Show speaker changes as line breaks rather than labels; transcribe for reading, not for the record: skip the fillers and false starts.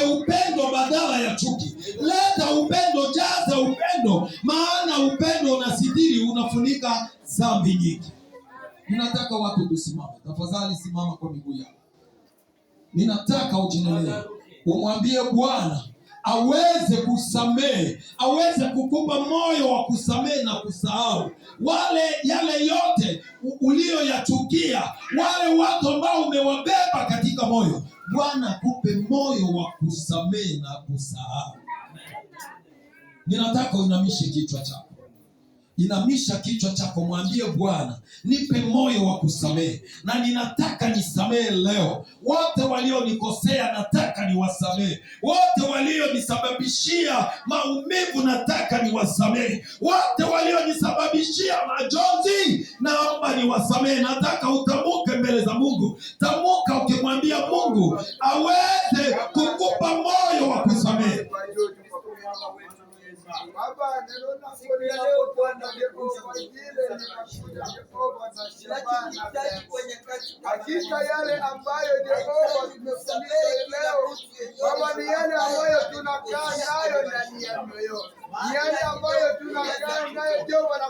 Wape upendo badala ya chuki. Leta upendo, jaza upendo, maana upendo unasitiri, unafunika dhambi nyingi. Ninataka watu tusimame, tafadhali simama kwa miguu yako. Ninataka ujinelee, umwambie Bwana aweze kusamehe, aweze kukupa moyo wa kusamehe na kusahau wale yale yote uliyoyachukia, wale watu ambao umewabeba katika moyo. Bwana akupe moyo wa kusamehe na kusahau. Ninataka uinamishe kichwa chako. Inamisha kichwa chako, mwambie Bwana, nipe moyo wa kusamehe, na ninataka nisamehe leo. Wote walionikosea nataka niwasamehe, wote walionisababishia maumivu nataka niwasamehe, wote walionisababishia majonzi naomba niwasamehe. Nataka utamuke mbele za Mungu, tamuka ukimwambia Mungu aweze kukupa moyo wa kusamehe.
Baba, neno lako linapokwenda Jehova, jile linakuja Jehova na shabaha na hakika yale ambayo Jehova tumefundishwa leo Baba ni yale ambayo tunakaa nayo ndani ya mioyo, ni yale ambayo tunakaa nayo Jehova na